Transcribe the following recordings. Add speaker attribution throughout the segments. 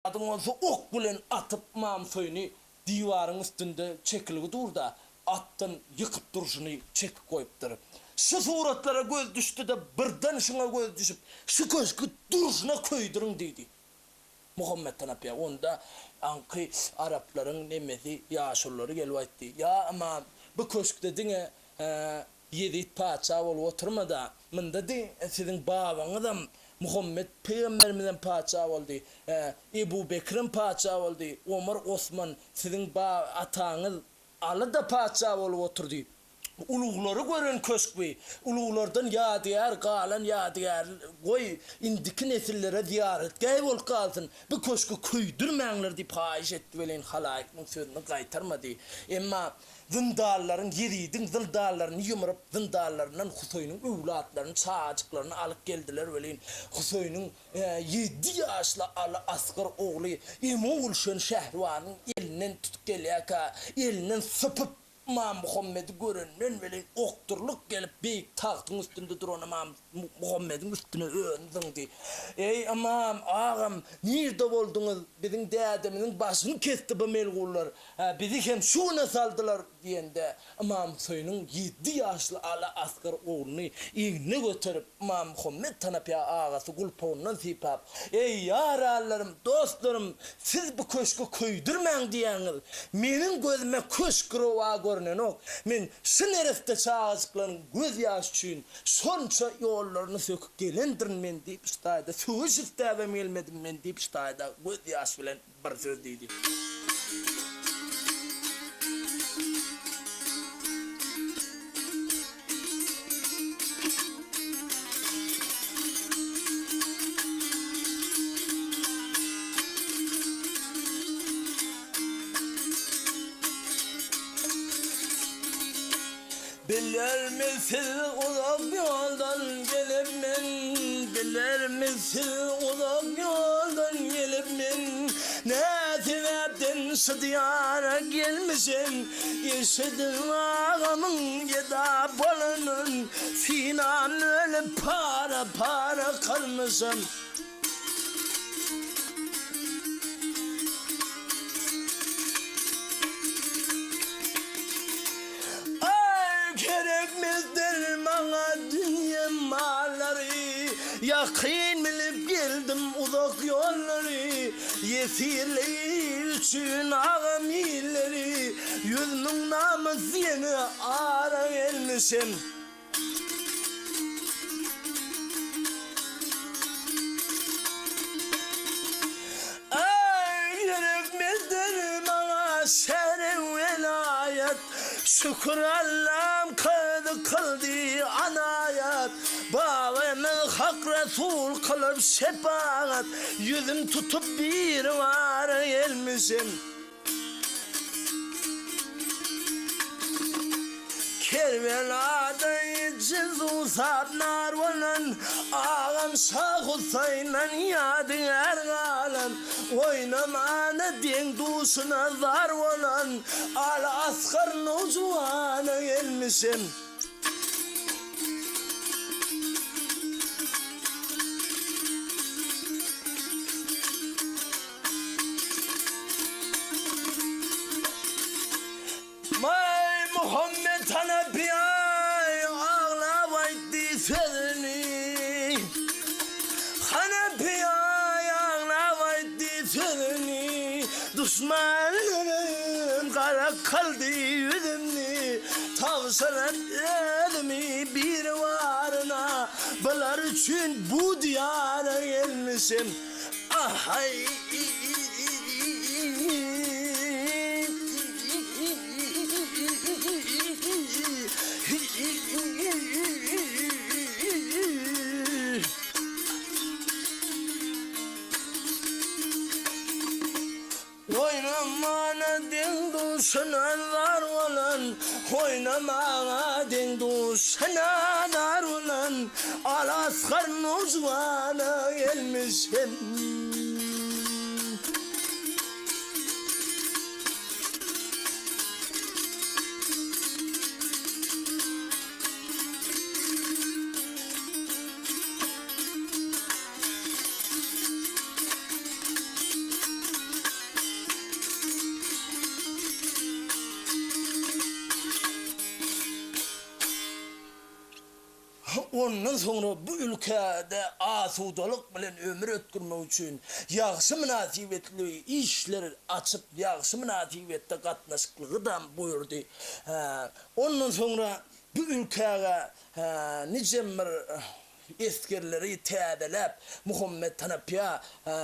Speaker 1: Zadyň bolsa ok bilen atyp Ymam Hüseýni diwaryň üstünde çekilgi dur-da, atdan ýykyp durşuny çekip goýupdyr. Şu suratlara göz düşdi-de, birden şuňa göz düşüp, Şu köşgi durşuna köýdüriň diýdi. Muhammet Hanapyýa onda aňky araplaryň nemesi ýaşululary gelip aýtdy, Ýa ymam, bu köşkde diňe Ýezit patyşa bolup oturmada, munda diňe siziň babaňyzam Muhammet pygamberimizem patyşa boldy, Ebu Bekirem patyşa boldy, Omar, Osman, siziň ataňyz Aly-da patyşa bolup oturdy. Uluglary gören köşk bu. Uluglardan ýadygär galan ýadygär, goý, indiki nesillere zyýaratgäh bolup galsyn. Bu köşgi köýdürmäňler diýip haýyş etdi welin, halaýyk muň sözüni gaýtarmady. Emma zyndanlaryň, Ýezidiň zyndanlaryny ýumrup, zyndanlaryndan Huseýniň öwlatlaryny, çagajyklaryny alyp geldiler welin, Huseýniň ýedi ýaşly Aly Asgyr ogly Emogulşen Şähribanyň elinden tutup gelýärkä, elinden sypyp, Ymam Muhammedi görenden welin okdurylyp gelip beýik tagtyň üstünde duran Ymam Muhammediň üstüne özüni zyňdy. Eý, Ymam, agam, nirde bolduňyz? Biziň dädemiziň başyny kesdi bu melgunlar. Hä, bizi hem şu güne saldylar diýende, Ymam Hüseýniň ýedi ýaşly Aly Asgar ogluny egnine göterip, Ymam Muhammet Tanapýa agasy gulpagyndan sypap, Eý, ýaranlarym, dostlarym, siz bu köşgi köýdürmäň diýýäňiz. Meniň gözüme köşk rowa görnenok. Men şu neresse çagajyklaryň göz ýaşy üçin şonça ýollaryny söküp gelendirin men diýip, şu taýda söweş isläbem gelmedim men diýip, şu taýda göz ýaş bilen bir söz diýdi. Bilermi siz uzak ýoldan gelip men, Bilermi siz uzak ýoldan gelip men, Nä sebäpden şu diýara gelmişem, Eşidiň agamyň eda bolanyn, Synam bölüp para-para kylmyşam. Aý, gerekmezdir maňa dünýe mallary, Ýakyn bilip geldim uzak ýollary, Ýesirligi üçin agam illeri, 100 müň namys ýene ara gelmişem. Aý, gerekmezdir maňa şähri welaýat, Şükür Allam kydy kyldy anaýat, Babamyz Hak Resul kylyp şepagat, Ýüzüm tutup Biribara gelmişem. Kerbelada ejiz suwsap nar bolan, Agam Şa Husaýyndan ýadygär galan, Oýnamana deň-duşuna zar bolan, Aly Asgar nowjuwana gelmişem. Maý Muhammet Hanapiýaý aglap aýtdy sözüni. Hanapiýaý aglap aýtdy sözüni. Duşmanlarym gara kyldy ýüzümni. Tabşyryp özümi Biribaryna, Bular üçin bu diýara gelmişem. Ahaý. Oýnamana deň-duşuna zar bolan, Oýnamaga deň-duşuna zar bolan, Al-asgar nowjuwana gelmişem. Ondan soňra bu ülkede asudalyk bilen ömür ötgürmek üçin ýagşy mynasybetli işler açyp, ýagşy mynasybetde gatnaşyklygy-da buýurdy. Ondan soňra bu ülkäge nijem bir esgerleri täzeläp, Muhammet Hanapyýa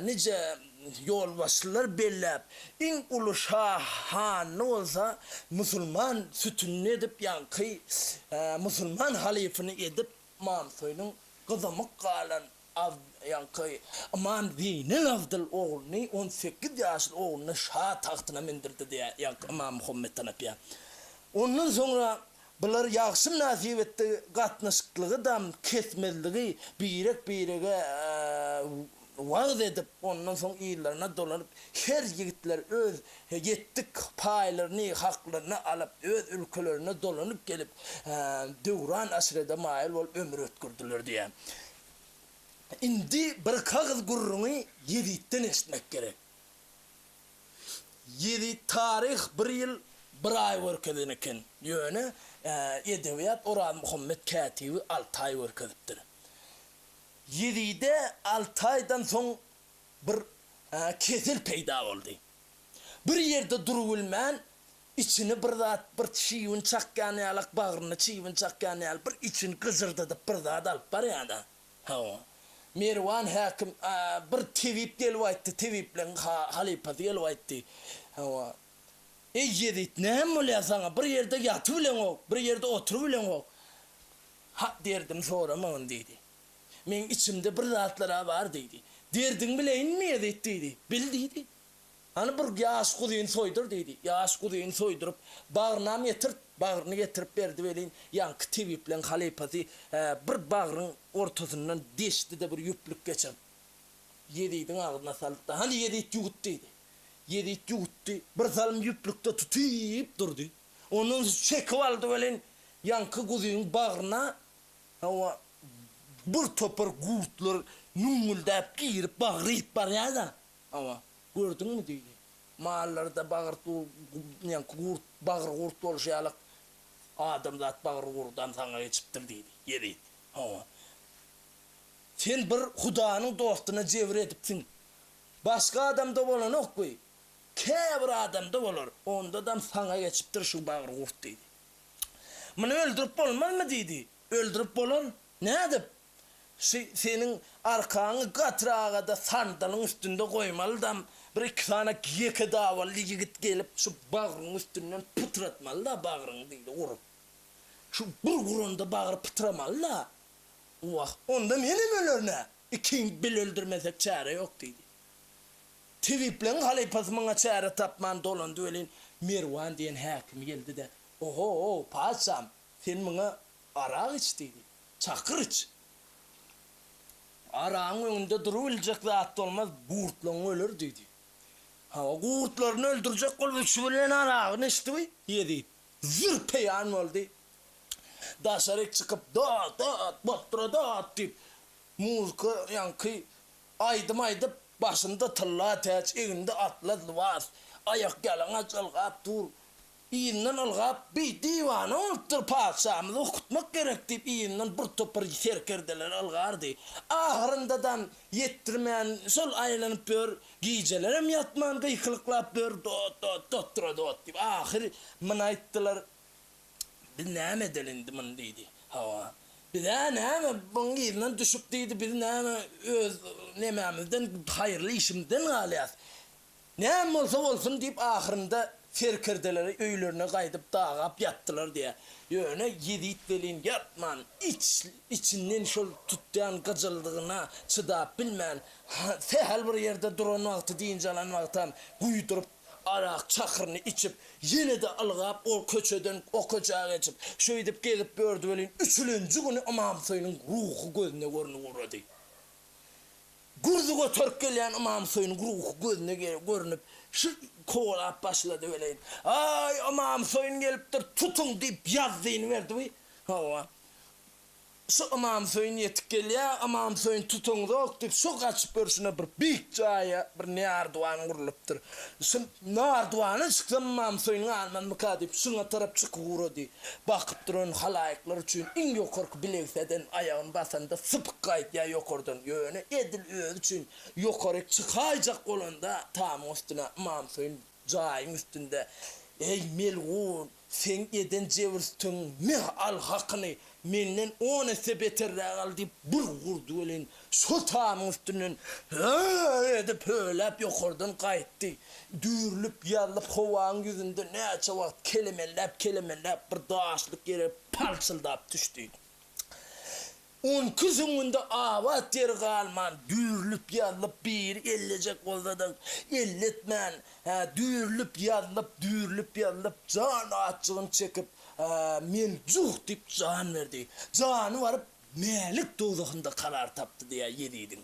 Speaker 1: nije ýolbaşçylar belläp, iň uly şa hanyny bolsa musulman sütünini edip, ýaňky musulman halyfyny edip, Ymamhüseýniň gyzamyk galan ýaňky Ymam Zeýnelabdyl ogluny, on sekiz ýaşly ogluny şa tagtyna mündürdi diýýär, ýaňky Ymam Muhammet Hanapyýa. Ondan soňra Bular ýagşy mynasybetde gatnaşyklygydam kesmezligi birek-birege wagyz edip, ondan soň yzlaryna dolanyp, her ýigitler öz ýetdik paýlaryny, haklaryny alyp, öz ülkelerine dolanyp gelip, döwran aşyrede maýyl bolup ömür ötgürdiler diýýär. Indi birki agyz gürrüňi Ýezitden eşitmek gerek. Ýezit taryh bir ýyl bir aý görkezen eken. Ýöne edebiýat Orazmuhammet Kätibi alty aý görkezipdir. Ýezide alty aýdan soň bir kesel peýda boldy. Bir ýerde durubilmän içini bir zat bir çybyn çakýan ýalak bagryny çybyn çakýan ýaly bir içini gyjyrdadyp bir zat alyp barýada. Hawa. Merwan häkim, bir tebip gelip aýtdy, tebipleriň halypasy gelip aýtdy. Hawa. Eý, Ýezit, näme bolýar saňa? Bir ýerde ýatybileňok, bir ýerde oturybileňok. Ha, derdimi soramagyn, diýdi. Meň içimde bir zatlar-a bar, diýdi. Derdiňi bileýinmi, Ýezit, diýdi. Bil, diýdi. Hany bir ýaş guzyny soýdur, diýdi. Ýaş guzyny soýduryp, bagrynam getirt. Bagryny getirip berdi welin, ýaňky tebipleň halypasy bir bagryň ortasyndan deşdi-de bir ýüplük geçirip, Ýezidiň agzyna saldy-da, Hany Ýezit ýuwut, diýdi. Ýezit ýuwutdy. Bir salym ýüplükde tutyp durdy. Ondan soň çekip aldy welin, ýaňky guzynyň bagryna, hawa, bir topar gurtlar müňňüldäp girip, bagry iýip barýar-da. Hawa, gördüňmi diýdi. Mallarda bagyr ýaňky gurt, bagyr gurt bolşy ýaly, adamzat bagyr gurdam saňa geçipdir diýdi. Ýezit. Hawa. Sen bir Hudanyň dostuna jebir edipsiň. Başga adamda bolanok bu. Käbir adamda bolar. Ondadam saňa geçipdir şu bagyr gurt diýdi. Muny öldürip bolmazmy diýdi. Öldürip bolar. Nädip? Şy seniň arkaňy gatyraga-da sandalyň üstünde goýmalydam, bir-iki sany ýeke dawaly ýigit gelip şu bagryň üstünden pytratmaly-da bagryňy diýdi urup. Şu bir uranda bagry pytramaly-da. Wah, onda menem ölerin-ä, ikiň bil öldürmesek çäre ýok diýdi. Tebipleň halypasy muňa çäre tapman dolandy welin, Merwan diýen häkimi geldi-de, Oho-ow, patyşam, sen muňa arak iç diýdi. Çakyr iç. Aragyň öňünde durubiljek zat bolmaz, gurtlaryň öler diýdi. Hawa, gurtlaryny öldürjek bolup üçi bilen aragyny içdi we Ýezit zür peýan boldy. Daşaryk çykyp, Dat, dat, botdura dat diýip, muzka ýaňky aýdym aýdyp, başynda tylla täç, egninde atlaz lybas, aýakýalaňaç ylgap dur. Yzyndan ylgap, Bi diwana bolupdyr, patyşamyzy okutmak gerek diýip, yzyndan bir topar serkerdeler ylgardy. Ahyryndadam ýetdirmän, şol aýlanyp ýör, gijelerem ýatman gykylyklap ýör, Dot, dot, dotdura dot diýip. Ahyry muny aýtdylar. Biz näme edeli indi muny diýdi. Hawa. Biz-ä näme, muň yzyndan düşüp diýdi, biz näme öz nemämizden, haýyrly işimizden galýas. Näme bolsa bolsun diýip ahyrynda serkerdeleri öýlerine gaýdyp dagap ýatdylar diýýär. Ýöne Ýezit welin ýatman, iç, içinden şol tutýan gyjyldygyna çydap bilmän, sähel bir ýerde duran wagty, dynç alan wagtam guýduryp arak çakyryny içip, ýene-de ylgap ol köçeden o köçä geçip, şeýdip gezip ýördi welin, üçülenji güni Ymamhüseýniň ruhy gözüne görnüp ugrady. Gürzi göterip gelýän Ymam Hüseýiniň ruhy gözüne görnüp, şu kowalap başlady welin, Aý, Ymam Hüseýin gelipdir, tutuň! diýip ýazzyny berdi. Hawa. Şu Ymamsöýün ýetip gelýär, Ymamsöýün tutaňzok diýip, şo gaçyp ýörşüne bir beýik jaýa bir närdiwan gurlupdyr. Şu nardiwana çyksam Ymamsöýün galmazmyka diýip, şuňa tarap çykyp ugrady. Bakyp duran halaýyklar üçin iň ýokarky bilegseden aýagyny basanda sypyk gaýdýar ýokardan. Ýöne edil özi üçin ýokaryk çykaýjak bolanda tamyň üstüne Ymamsöýün jaýyň üstünde, Eý, melgun, seň eden jebir-sütemiň meh al hakyny menden on esse beterräk al diýip bir urdy welin, şo tamyň üstünden hö-ö edip höläp ýokardan gaýtdy. Düýrülip ýazylyp howaň ýüzünde näçe wagt kelemenläp-kelemenläp bir daşlyk ýere palçyldap düşdi. On iki süňňünde abat ýeri galman, düýrülip ýazylyp biri ellejek bolsa-da elletmän, hä, düýrülip ýazylyp, düýrülip ýazylyp jan açjygyny çekip, hä, meljuh diýip jan berdi. Jany baryp Mälik dowzahynda karar tapdy diýýär Ýezidiň.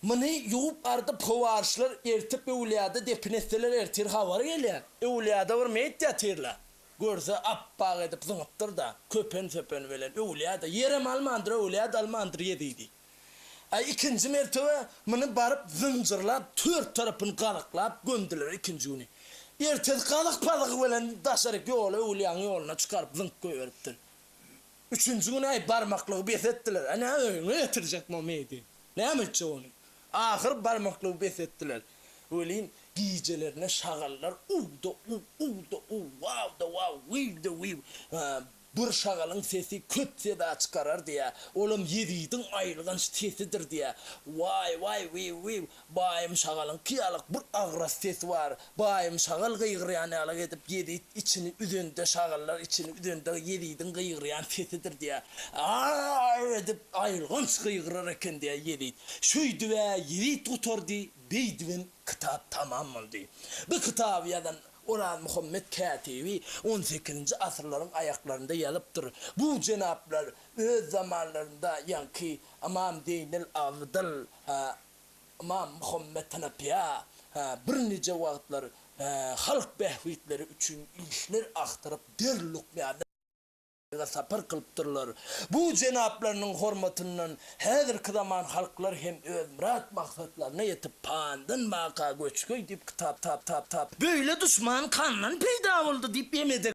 Speaker 1: Muny ýuwup-ardyp howaryşlar ertip öwlüýada depin etseler ertir habar gelýär. Öwlüýada bir meýit ýatyr-la. Görse, apbak edip zyňypdyr-da, köpen-söpeni bilen öwlüýä-de, ýerem almandyr, öwlüýä-de almandyr Ýezidi. Aý, ikinji mertebe muny baryp zynjyrlap, tört tarapyny gazyklap gömdüler ikinji güni. Ertesi gazyk-pazygy bilen daşaryk ýola, öwlüýäň ýoluna çykaryp zyňyp goýberipdir. Üçünji güni aý, barmaklygy bes etdiler. A näme öýüňe getirjekmi o meýdi? Näme etjek ony? Ahyr barmaklygy bes etdiler. Welin, gijelerine şagallar uw-da-uw, uw-da-uw, waw-da-waw, wiw-de-wiw, bir şagalyň sesi köp seda çykarar diýýär. Olam Ýezidiň aýylganç sesidir diýýär. Waý-waý, wiw-wiw, baýym şagalyňky ýalyk bir agras sesi bar. Baýym şagal gygyrýan ýalyk edip Ýezit içini üzende, şagallar içini üzende Ýezidiň gygyrýan sesidir diýýär. A-a-a edip aýylganç gygyrar eken diýýär Ýezit. Şeýdib-ä Ýezit gutardy, beýdibem kitap tamam boldy. Bu kitaby ýazan Orazmuhammet Kätibi on sekizinji asyrlaryň aýaklarynda ýazypdyr. Bu jenaplar öz zamanlarynda ýaňky Ymam Zeýnel Abydyl, Ymam Muhammet Hanapyýa birnije wagtlar halk bähbitleri üçin işler agtaryp der lukmýardy. Sapar kylypdyrlar. Bu jenaplarynyň hormatyndan häzirki zaman halklar hem öz myrat-maksatlaryna ýetip pandan baka göçgeý diýip kitap tap tap tap. Beýle duşman kandan peýda boldy diýip emedek.